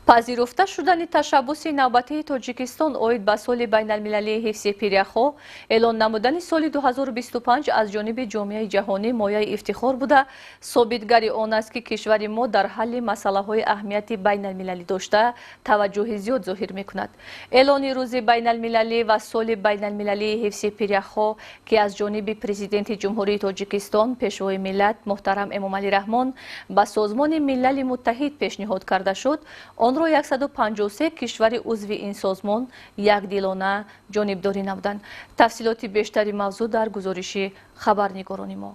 Пазируфта шудани ташаббуси навбатии Тоҷикистон оид ба соли байналмилалии ҳифзи пиряхҳо, эълон намудани соли 2025 аз ҷониби ҷомеаи ҷаҳонӣ мояи ифтихор буда, собитгари он аст, ки кишвари мо дар ҳалли масъалаҳои аҳамияти байналмилалӣ дошта таваҷҷӯҳи зиёд зоҳир мекунад. Эълони рӯзи байналмилалӣ ва соли байналмилалии ҳифзи пиряхҳо, ки аз ҷониби Президенти Ҷумҳурии Тоҷикистон, Пешвои миллат муҳтарам Эмомалӣ Раҳмон ба Созмони Милали Муттаҳид пешниҳод карда шуд, онро 153 кишвари узви ин созмон якдилона ҷонибдорӣ намуданд. Тафсилоти бештари мавзӯъ дар гузориши хабарнигорони мо.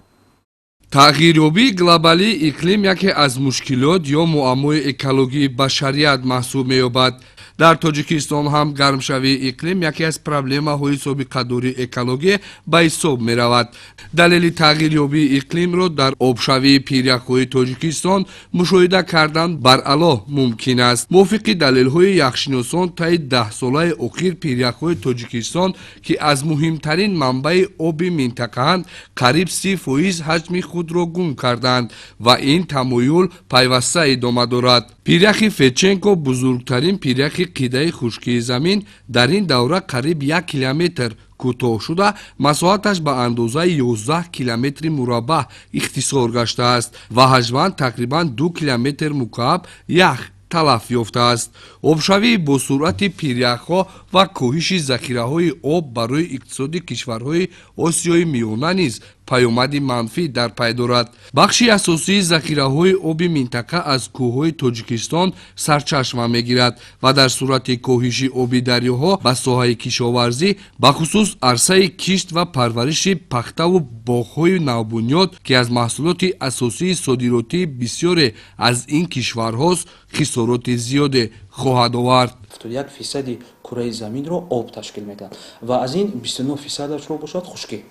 Тағйирёбии глобалии иқлим яке аз мушкилот ё муаммои экологии башарият маҳсуб меёбад. Дар Тоҷикистон ҳам гармшавии иқлим яке аз проблемаҳои собиқадори экология ба ҳисоб меравад. Далели тағйирёбии иқлимро дар обшавии пиряхҳои Тоҷикистон мушоҳида кардан баръало мумкин аст. Мувофиқи далелҳои яхшиносон, таи 10 солаи охир пиряхҳои Тоҷикистон, ки аз муҳимтарин манбаи оби минтақаанд, қариб 30% ҳаҷми худро гум карданд ва ин тамоюл пайваста идома дорад. Пиряхи Федченко, бузургтарин пиряхи қитъаи хушкии Замин, дар ин давра қариб 1 километр кӯтоҳ шуда, масоҳаташ ба андозаи 11 километри мураббаъ ихтисор гаштааст ва ҳаҷман тақрибан 2 километр мукааб ях талаф ёфтааст. Обшавии босуръати пиряхҳо ва коҳиши захираҳои об барои иқтисоди кишварҳои Осиёи Миёна низ паёмади манфӣ дар пай дорад. Бахши асосии захираҳои оби минтақа аз кӯҳҳои Тоҷикистон сарчашма мегирад ва дар сурати коҳиши оби дарёҳо ба соҳаи кишоварзӣ, бахусус арсаи кишт ва парвариши пахтаву боғҳои навбунёд, ки аз маҳсулоти асосии содиротии бисёре аз ин кишварҳост, хисороти зиёде хоҳад овард. 71 фисади кураи заминро об ташкил медиҳад ва аз ин 29 фисадашро бошад хушкӣ.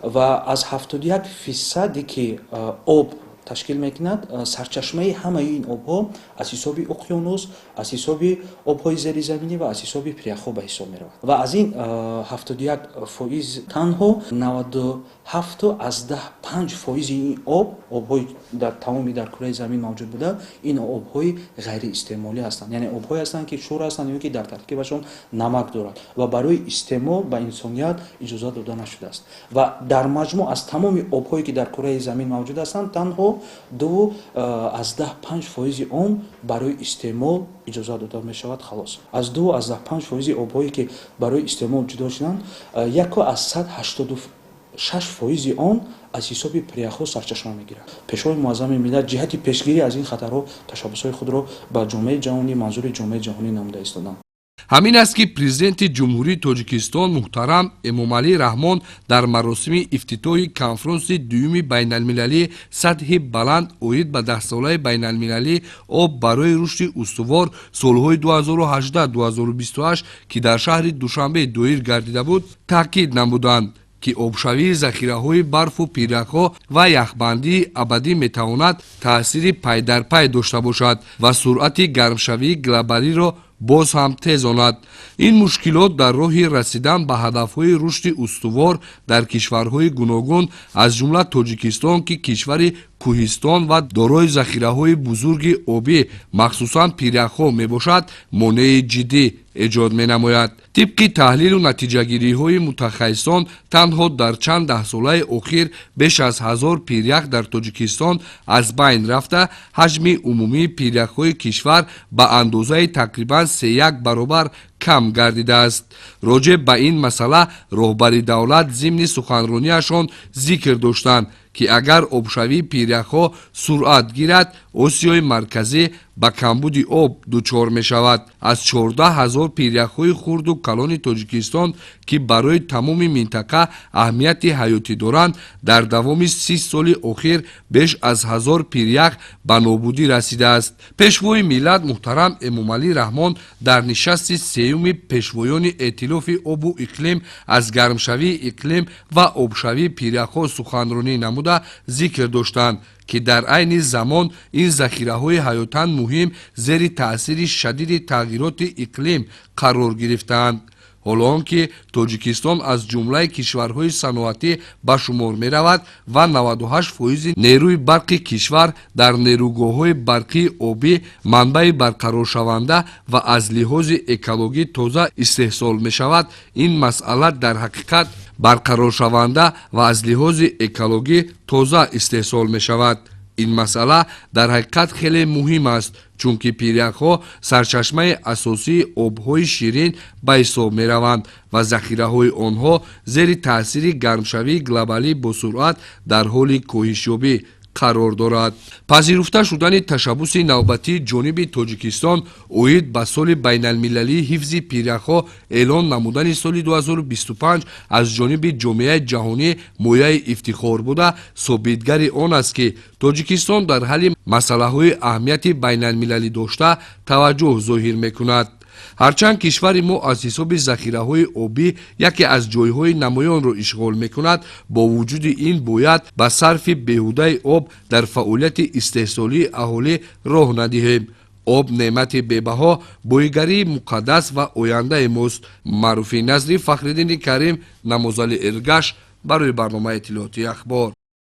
Ва аз 71 фисаде, ки об ташкил мекунад, сарчашмаи ҳамаи ин обҳо аз ҳисоби уқёнус, аз ҳисоби обҳои зеризаминӣ ва аз ҳисоби пиряхҳо ба ҳисоб меравад. Ва аз ин 71% танҳо 97,5 фоизи ин об, обҳои дар тамоми дар кураи замин мавҷуд буда, ин обҳои ғайриистеъмолӣ ҳастанд, яъне обҳое ҳастанд, ки шӯр ҳастанд ё ки дар таркибашон намак дорад ва барои истеъмол ба инсоният иҷозат дода нашудааст. Ва дар маҷмӯъ аз тамоми обҳое, ки дар кураи замин мавҷуд ҳастанд, танҳо 2,5 фоизи он барои истеъмол иҷозат дода мешавад, халос. Аз 2,5 фоизи обҳое, ки барои истеъмол ҷудо шуданд, 1,86 фоизи он аз ҳисоби пиряхҳо сарчашма мегирад. Пешвои муаззами миллат ҷиҳати пешгирӣ аз ин хатарҳо ташаббусҳои худро ба ҷомеаи ҷаҳонӣ, манзури ҷомеаи ҷаҳонӣ намуда истоданд. Ҳамин аст, ки Президенти Ҷумҳурии Тоҷикистон муҳтарам Эмомалӣ Раҳмон дар маросими ифтитоҳи конфронси дуюми байналмилалии сатҳи баланд оид ба даҳсолаи байналмилалии об барои рушди устувор солҳои 2018-2028, ки дар шаҳри Душанбе доир гардида буд, таъкид намуданд, ки обшавии захираҳои барфу пиряхҳо ва яхбандии абадӣ метавонад таъсири пайдарпай дошта бошад ва суръати гармшавии глобалиро боз ҳам тезонад. Ин мушкилот дар роҳи расидан ба ҳадафҳои рушди устувор дар кишварҳои гуногун, аз ҷумла Тоҷикистон, ки кишвари кӯҳистон ва дорои захираҳои бузурги обӣ, махсусан пиряхҳо мебошад, монеи ҷиддӣ эҷод менамояд. Тибқи таҳлилу натиҷагириҳои мутахассисон, танҳо дар чанд даҳсолаи охир беш аз 1000 пирях дар Тоҷикистон аз байн рафта, ҳаҷми умумии пиряхҳои кишвар ба андозаи тақрибан сеяк баробар кам гардидааст. Роҷеъ ба ин масъала роҳбари давлат зимни суханрониашон зикр доштанд, ки агар обшавии пиряхҳо суръат гирад, Осиёи Марказӣ ба камбуди об дучор мешавад. Аз 14 000 пиряхҳои хурду калони Тоҷикистон, ки барои тамоми минтақа аҳамияти ҳаётӣ доранд, дар давоми 30 соли охир беш аз 1000 пирях ба нобудӣ расидааст. Пешвои миллат муҳтарам Эмомалӣ Раҳмон дар нишасти сеюми пешвоёни эътилофи обу иқлим аз гармшавии иқлим ва обшавии пиряхҳо суханронӣ намуда, зикр доштанд, ки дар айни замон ин захираҳои ҳаётан муҳим зери таъсири шадиди тағйироти иқлим қарор гирифтаанд. Ҳоло он ки Тоҷикистон аз ҷумлаи кишварҳои саноатӣ ба шумор меравад ва 98 фоизи нерӯи барқи кишвар дар нерӯгоҳҳои барқии обӣ, манбаи барқароршаванда ва аз лиҳози экологӣ тоза истеҳсол мешавад. Ин масъала дар ҳақиқат барқароршаванда ва аз лиҳози экологӣ тоза истеҳсол мешавад. Ин масъала дар ҳақиқат хеле муҳим аст, чунки пиряхҳо сарчашмаи асосии обҳои ширин ба ҳисоб мераванд ва захираҳои онҳо зери таъсири гармшавии глобалӣ босуръат дар ҳоли коҳишёбӣ қарор дорад. Пазируфта шудани ташаббуси навбатии ҷониби Тоҷикистон оид ба соли байналмилалии ҳифзи пиряхҳо эълон намудани соли 2025 аз ҷониби ҷомеаи ҷаҳонӣ мояи ифтихор буда, собитгари он аст, ки Тоҷикистон дар ҳалли масъалаҳои аҳамияти байналмилалӣ дошта таваҷҷӯҳ зоҳир мекунад. Ҳарчанд кишвари мо аз ҳисоби захираҳои обӣ яке аз ҷойҳои намоёнро ишғол мекунад, бо вуҷуди ин бояд ба сарфи беҳудаи об дар фаъолияти истеҳсолии аҳолӣ роҳ надиҳем. Об неъмати бебаҳо, боигарии муқаддас ва ояндаи мост. Маъруфи Назрӣ, Фахриддини Карим, Намозали Эргаш барои барномаи иттилоотии Ахбор.